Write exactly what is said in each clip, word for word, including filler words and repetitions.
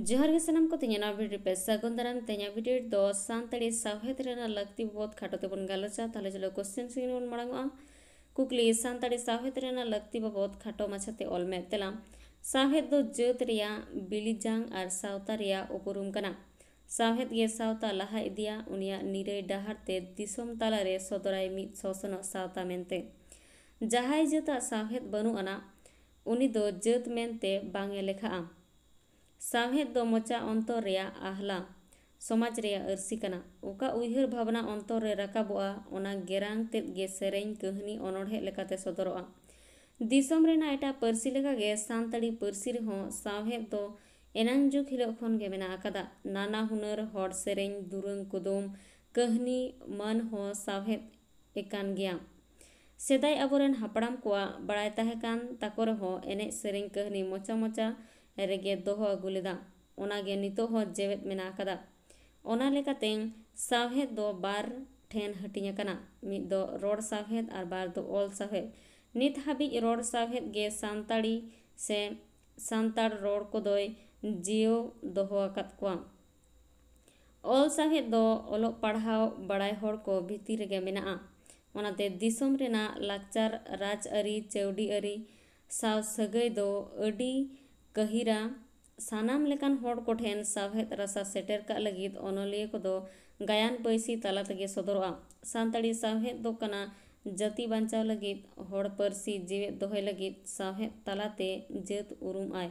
ᱡᱚᱦᱟᱨ ᱜᱮ ᱥᱟᱱᱟᱢ ᱠᱚ, ᱛᱮᱦᱮᱧᱟᱜ ᱱᱚᱣᱟ video ᱨᱮ ᱯᱮ ᱥᱟᱹᱜᱩᱱ ᱫᱟᱨᱟᱢ᱾ ᱛᱮᱦᱮᱧᱟᱜ video ᱨᱮᱫᱚ ᱥᱟᱱᱛᱟᱲᱤ ᱥᱟᱶᱦᱮᱫ ᱨᱮᱱᱟᱜ ᱞᱟᱹᱠᱛᱤ ᱵᱟᱵᱚᱫ ᱠᱷᱟᱴᱚ ᱛᱮᱵᱚᱱ ᱜᱟᱞᱚᱪᱟ᱾ ᱛᱟᱦᱞᱮ ᱪᱚᱞᱚ question ᱥᱮᱫ ᱵᱚᱱ ᱢᱟᱲᱟᱝᱚᱜᱼᱟ᱾ ᱠᱩᱠᱞᱤ: ᱥᱟᱱᱛᱟᱲᱤ ᱥᱟᱶᱦᱮᱫ ᱨᱮᱱᱟᱜ ᱞᱟᱹᱠᱛᱤ ᱵᱟᱵᱚᱫ ᱠᱷᱟᱴᱚ ᱢᱟᱪᱷᱟᱛᱮ ᱚᱞ ᱢᱮ᱾ ᱛᱮᱞᱟ: ᱥᱟᱶᱦᱮᱫ ᱫᱚ ᱡᱟᱹᱛ ᱨᱮᱭᱟᱜ ᱵᱤᱞᱤᱡᱟᱝ ᱟᱨ ᱥᱟᱶᱛᱟ ᱨᱮᱭᱟᱜ ᱩᱯᱨᱩᱢ ᱠᱟᱱᱟ᱾ ᱥᱟᱶᱦᱮᱫ ᱜᱮ ᱥᱟᱶᱛᱟ ᱞᱟᱦᱟ ᱤᱫᱤᱭᱟ, ᱩᱱᱤᱭᱟᱜ ᱱᱤᱨᱟᱹᱭ ᱰᱟᱦᱟᱨ ᱛᱮ ᱫᱤᱥᱚᱢ ᱛᱟᱞᱟᱨᱮ ᱥᱚᱫᱚᱨᱟᱭ ᱢᱤᱫ ᱥᱚᱥᱚᱱᱚᱜ ᱥᱟᱶᱛᱟ ᱢᱮᱱᱛᱮ᱾ ᱡᱟᱦᱟᱸᱭ ᱡᱟᱹᱛᱟᱜ ᱥᱟᱶᱦᱮᱫ ᱵᱟᱹᱱᱩᱜ ᱟᱱᱟ, ᱩᱱᱤ ᱫᱚ ᱡᱟᱹᱛ ᱢᱮᱱᱛᱮ ᱵᱟᱝ ᱮ ᱞᱮᱠᱷᱟᱜᱼᱟ᱾ ᱥᱟᱶᱦᱮᱫ ᱫᱚ ᱢᱚᱪᱟ ᱚᱱᱛᱚᱨ ᱨᱮᱭᱟᱜ ᱟᱦᱞᱟ, ᱥᱚᱢᱟᱡᱽ ᱨᱮᱭᱟᱜ ᱟᱹᱨᱥᱤ ᱠᱟᱱᱟ᱾ ᱚᱠᱟ ᱩᱭᱦᱟᱹᱨ ᱵᱷᱟᱵᱽᱱᱟ ᱚᱱᱛᱚᱨ ᱨᱮ ᱨᱟᱠᱟᱵᱚᱜᱼᱟ, ᱚᱱᱟ ᱜᱮᱨᱟᱝ ᱛᱮᱫ ᱜᱮ ᱥᱮᱨᱮᱧ, ᱠᱟᱹᱦᱱᱤ, ᱚᱱᱚᱬᱦᱮ ᱞᱮᱠᱟᱛᱮ ᱥᱚᱫᱚᱨᱚᱜᱼᱟ᱾ ᱫᱤᱥᱚᱢ ᱨᱮᱱᱟᱜ ᱮᱴᱟᱜ ᱯᱟᱹᱨᱥᱤ ᱞᱮᱠᱟᱜᱮ ᱥᱟᱱᱛᱟᱲᱤ ᱯᱟᱹᱨᱥᱤ ᱨᱮᱦᱚᱸ ᱥᱟᱶᱦᱮᱫ ᱫᱚ ᱮᱱᱟᱝ ᱡᱩᱜᱽ ᱦᱤᱞᱳᱜ ᱠᱷᱚᱱ ᱜᱮ ᱢᱮᱱᱟᱜ ᱟᱠᱟᱫᱟ᱾ ᱱᱟᱱᱟ ᱦᱩᱱᱟᱹᱨ ᱦᱚᱲ ᱥᱮᱨᱮᱧ, ᱫᱩᱨᱟᱹᱝ, ᱠᱩᱫᱩᱢ, ᱠᱟᱹᱦᱱᱤ ᱮᱢᱟᱱ ᱦᱚᱸ ᱥᱟᱶᱦᱮᱫ ᱮᱠᱟᱱ ᱜᱮᱭᱟ᱾ ᱥᱮᱫᱟᱭ ᱟᱵᱚᱨᱮᱱ ᱦᱟᱯᱲᱟᱢ ᱠᱚᱣᱟᱜ ᱵᱟᱲᱟᱭ ᱛᱟᱦᱮᱸ ᱠᱟᱱ ᱛᱟᱠᱚ ᱨᱮᱦᱚᱸ ᱮᱱᱮᱡ ᱥᱮᱨᱮᱧ ᱠᱟᱹᱦᱱᱤ ᱢᱚᱪᱟ ᱢᱚᱪᱟ ᱨᱮᱜᱮ ᱫᱚᱦᱚ ᱟᱹᱜᱩ ᱞᱮᱫᱟ᱾ ᱚᱱᱟᱜᱮ ᱱᱤᱛᱚᱜ ᱦᱚᱸ ᱡᱮᱣᱮᱫ ᱢᱮᱱᱟᱜ ᱟᱠᱟᱫᱟ᱾ ᱚᱱᱟ ᱞᱮᱠᱟᱛᱮ ᱥᱟᱶᱦᱮᱫ ᱫᱚ ᱵᱟᱨ ᱴᱷᱮᱱ ᱦᱟᱹᱴᱤᱧ ᱟᱠᱟᱱᱟ, ᱢᱤᱫ ᱫᱚ ᱨᱚᱲ ᱥᱟᱶᱦᱮᱫ ᱟᱨ ᱵᱟᱨ ᱫᱚ ᱚᱞ ᱥᱟᱶᱦᱮᱫ᱾ ᱱᱤᱛ ᱦᱟᱹᱵᱤᱡ ᱨᱚᱲ ᱥᱟᱶᱦᱮᱫ ᱜᱮ ᱥᱟᱱᱛᱟᱲᱤ ᱥᱮ ᱥᱟᱱᱛᱟᱲ ᱨᱚᱲ ᱠᱚᱫᱚᱭ ᱡᱤᱭᱟᱹᱣ ᱫᱚᱦᱚ ᱟᱠᱟᱫ ᱠᱚᱣᱟ᱾ ᱚᱞ ᱥᱟᱶᱦᱮᱫ ᱫᱚ ᱚᱞᱚᱜ ᱯᱟᱲᱦᱟᱣ ᱵᱟᱲᱟᱭ ᱦᱚᱲ ᱠᱚ ᱵᱷᱤᱛᱤᱨ ᱨᱮᱜᱮ ᱢᱮᱱᱟᱜᱼᱟ᱾ ᱚᱱᱟᱛᱮ ᱫᱤᱥᱚᱢ ᱨᱮᱱᱟᱜ ᱞᱟᱠᱪᱟᱨ, ᱨᱟᱡᱽᱟᱹᱨᱤ, ᱪᱟᱹᱣᱰᱤ ᱟᱹᱨᱤ ᱥᱟᱶ ᱥᱟᱹᱜᱟᱹᱭ ᱫᱚ ᱟᱹᱰᱤ ᱜᱟᱹᱦᱤᱨᱟ᱾ ᱥᱟᱱᱟᱢ ᱞᱮᱠᱟᱱ ᱦᱚᱲ ᱠᱚᱴᱷᱮᱱ ᱥᱟᱶᱦᱮᱫ ᱨᱟᱥᱟ ᱥᱮᱴᱮᱨ ᱠᱟᱜ ᱞᱟᱹᱜᱤᱫ ᱚᱱᱚᱞᱤᱭᱟᱹ ᱠᱚᱫᱚ ᱜᱟᱭᱟᱱ ᱯᱟᱹᱭᱥᱤ ᱛᱟᱞᱟ ᱛᱮᱜᱮ ᱥᱚᱫᱚᱨᱚᱜᱼᱟ᱾ ᱥᱟᱱᱛᱟᱲᱤ ᱥᱟᱶᱦᱮᱫ ᱫᱚ ᱠᱟᱱᱟ ᱡᱟᱹᱛᱤ ᱵᱟᱧᱪᱟᱣ ᱞᱟᱹᱜᱤᱫ, ᱦᱚᱲ ᱯᱟᱹᱨᱥᱤ ᱡᱤᱣᱮᱫ ᱫᱚᱦᱚᱭ ᱞᱟᱹᱜᱤᱫ ᱥᱟᱶᱦᱮᱫ ᱛᱟᱞᱟᱛᱮ ᱡᱟᱹᱛ ᱩᱨᱩᱢ ᱟᱭ᱾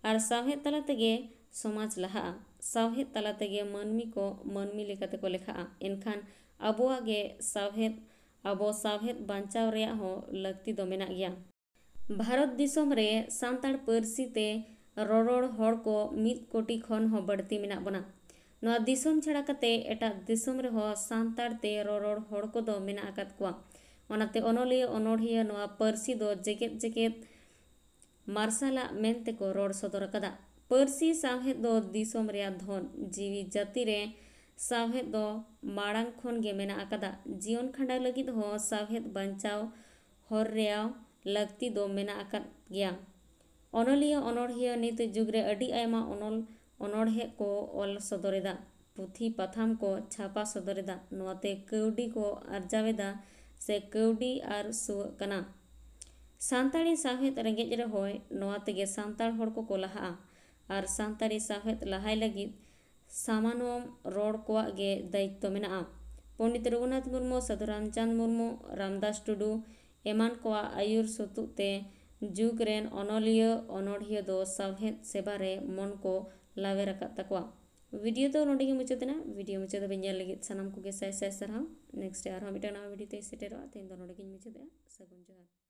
ᱟᱨ ᱥᱟᱶᱦᱮᱫ ᱛᱟᱞᱟ ᱛᱮᱜᱮ ᱥᱚᱢᱟᱡᱽ ᱞᱟᱦᱟᱜᱼᱟ᱾ ᱥᱟᱶᱦᱮᱫ ᱛᱟᱞᱟ ᱛᱮᱜᱮ ᱢᱟᱹᱱᱢᱤ ᱠᱚ ᱢᱟᱹᱱᱢᱤ ᱞᱮᱠᱟ ᱛᱮᱠᱚ ᱞᱮᱠᱷᱟᱜᱼᱟ᱾ ᱮᱱᱠᱷᱟᱱ ᱟᱵᱚᱣᱟᱜ ᱜᱮ ᱥᱟᱶᱦᱮᱫ, ᱟᱵᱚ ᱥᱟᱶᱦᱮᱫ ᱵᱟᱧᱪᱟᱣ ᱨᱮᱭᱟᱜ ᱦᱚᱸ ᱞᱟᱹᱠᱛᱤ ᱫᱚ ᱢᱮᱱᱟᱜ ᱜᱮᱭᱟ᱾ ᱵᱷᱟᱨᱚᱛ ᱫᱤᱥᱚᱢ ᱨᱮ ᱥᱟᱱᱛᱟᱲ ᱯᱟᱹᱨᱥᱤ ᱛᱮ ᱨᱚᱨᱚᱲ ᱦᱚᱲ ᱠᱚ ᱢᱤᱫ ᱠᱳᱴᱤ ᱠᱷᱚᱱ ᱦᱚᱸ ᱵᱟᱹᱲᱛᱤ ᱢᱮᱱᱟᱜ ᱵᱚᱱᱟ᱾ ᱱᱚᱣᱟ ᱫᱤᱥᱚᱢ ᱪᱷᱟᱲᱟ ᱠᱟᱛᱮ ᱮᱴᱟᱜ ᱫᱤᱥᱚᱢ ᱨᱮᱦᱚᱸ ᱥᱟᱱᱛᱟᱲ ᱛᱮ ᱨᱚᱨᱚᱲ ᱦᱚᱲ ᱠᱚᱫᱚ ᱢᱮᱱᱟᱜ ᱟᱠᱟᱫ ᱠᱚᱣᱟ᱾ ᱚᱱᱟᱛᱮ ᱚᱱᱚᱞᱤᱭᱟᱹ ᱚᱱᱚᱲᱦᱤᱭᱟᱹ ᱱᱚᱣᱟ ᱯᱟᱹᱨᱥᱤ ᱫᱚ ᱡᱮᱜᱮᱛ ᱡᱮᱜᱮᱛ ᱢᱟᱨᱥᱟᱞᱟᱜ ᱢᱮᱱᱛᱮ ᱠᱚ ᱨᱚᱲ ᱥᱚᱫᱚᱨ ᱟᱠᱟᱫᱟ᱾ ᱯᱟᱹᱨᱥᱤ ᱥᱟᱶᱦᱮᱫ ᱫᱚ ᱫᱤᱥᱚᱢ ᱨᱮᱭᱟᱜ ᱫᱷᱚᱱ ᱡᱤᱣᱤ᱾ ᱡᱟᱹᱛᱤ ᱨᱮ ᱥᱟᱶᱦᱮᱫ ᱫᱚ ᱢᱟᱲᱟᱝ ᱠᱷᱚᱱ ᱜᱮ ᱢᱮᱱᱟᱜ ᱟᱠᱟᱫᱟ᱾ ᱡᱤᱭᱚᱱ ᱠᱷᱟᱸᱰᱟᱣ ᱞᱟᱹᱜᱤᱫ ᱦᱚᱸ ᱥᱟᱶᱦᱮᱫ ᱵᱟᱧᱪᱟᱣ ᱦᱚᱨ ᱨᱮᱭᱟᱜ ᱞᱟᱹᱠᱛᱤ ᱫᱚ ᱢᱮᱱᱟᱜ ᱟᱠᱟᱫ ᱜᱮᱭᱟ᱾ ᱚᱱᱚᱞᱤᱭᱟᱹ ᱚᱱᱚᱬᱦᱤᱭᱟᱹ ᱱᱤᱛ ᱡᱩᱜᱽ ᱨᱮ ᱟᱹᱰᱤ ᱟᱭᱢᱟ ᱚᱱᱚᱞ ᱚᱱᱚᱬᱦᱮ ᱠᱚ ᱚᱞ ᱥᱚᱫᱚᱨᱮᱫᱟ, ᱯᱩᱛᱷᱤ ᱯᱟᱛᱷᱟᱢ ᱠᱚ ᱪᱷᱟᱯᱟ ᱥᱚᱫᱚᱨᱮᱫᱟ᱾ ᱱᱚᱣᱟᱛᱮ ᱠᱟᱹᱣᱰᱤ ᱠᱚ ᱟᱨᱡᱟᱣᱮᱫᱟ ᱥᱮ ᱠᱟᱹᱣᱰᱤ ᱟᱨ ᱥᱩᱣᱟᱹᱜ ᱠᱟᱱᱟ᱾ ᱥᱟᱱᱛᱟᱲᱤ ᱥᱟᱶᱦᱮᱫ ᱨᱮᱸᱜᱮᱡ ᱨᱮᱦᱚᱸᱭ, ᱱᱚᱣᱟ ᱛᱮᱜᱮ ᱥᱟᱱᱛᱟᱲ ᱦᱚᱲ ᱠᱚᱠᱚ ᱞᱟᱦᱟᱜᱼᱟ᱾ ᱟᱨ ᱥᱟᱱᱛᱟᱲᱤ ᱥᱟᱶᱦᱮᱫ ᱞᱟᱦᱟᱭ ᱞᱟᱹᱜᱤᱫ ᱥᱟᱢᱟᱱᱚᱢ ᱨᱚᱲ ᱠᱚᱣᱟᱜ ᱜᱮ ᱫᱟᱭᱤᱛᱛᱚ ᱢᱮᱱᱟᱜᱼᱟ᱾ ᱯᱚᱱᱰᱤᱛ ᱨᱚᱜᱷᱩᱱᱟᱛᱷ ᱢᱩᱨᱢᱩ, ᱥᱟᱹᱫᱷᱩ ᱨᱟᱢᱪᱟᱸᱫᱽ ᱢᱩᱨᱢᱩ, ᱨᱟᱢᱫᱟᱥ ᱴᱩᱰᱩ ᱮᱢᱟᱱ ᱠᱚᱣᱟᱜ ᱟᱹᱭᱩᱨ ᱥᱩᱛᱩᱜ ᱛᱮ ᱡᱩᱜᱽ ᱨᱮᱱ ᱚᱱᱚᱞᱤᱭᱟᱹ ᱚᱱᱚᱬᱦᱤᱭᱟᱹ ᱫᱚ ᱥᱟᱶᱦᱮᱫ ᱥᱮᱵᱟ ᱨᱮ ᱢᱚᱱ ᱠᱚ ᱞᱟᱣᱮᱨ ᱟᱠᱟᱫ ᱛᱟᱠᱚᱣᱟ᱾ ᱵᱷᱤᱰᱤᱭᱳ ᱫᱚ ᱱᱚᱰᱮ ᱜᱮ ᱢᱩᱪᱟᱹᱫ ᱮᱱᱟ᱾ ᱵᱷᱤᱰᱤᱭᱳ ᱢᱩᱪᱟᱹᱫ ᱫᱷᱟᱹᱵᱤᱡ ᱧᱮᱞ ᱞᱟᱹᱜᱤᱫ ᱥᱟᱱᱟᱢ ᱠᱚᱜᱮ ᱥᱟᱭ ᱥᱟᱭ ᱥᱟᱨᱦᱟᱣ᱾ ᱱᱮᱠᱥᱴ ᱨᱮ ᱟᱨᱦᱚᱸ ᱢᱤᱫᱴᱟᱝ ᱱᱟᱣᱟ ᱵᱷᱤᱰᱤᱭᱳ ᱛᱮ ᱥᱮᱴᱮᱨᱚᱜᱼᱟ᱾ ᱛᱮᱦᱮᱧ ᱫᱚ ᱱᱚᱰᱮ ᱜᱤᱧ ᱢᱩᱪᱟᱹᱫᱮᱜᱼᱟ᱾ ᱥᱟᱹᱜᱩᱱ ᱡᱚᱦᱟᱨ᱾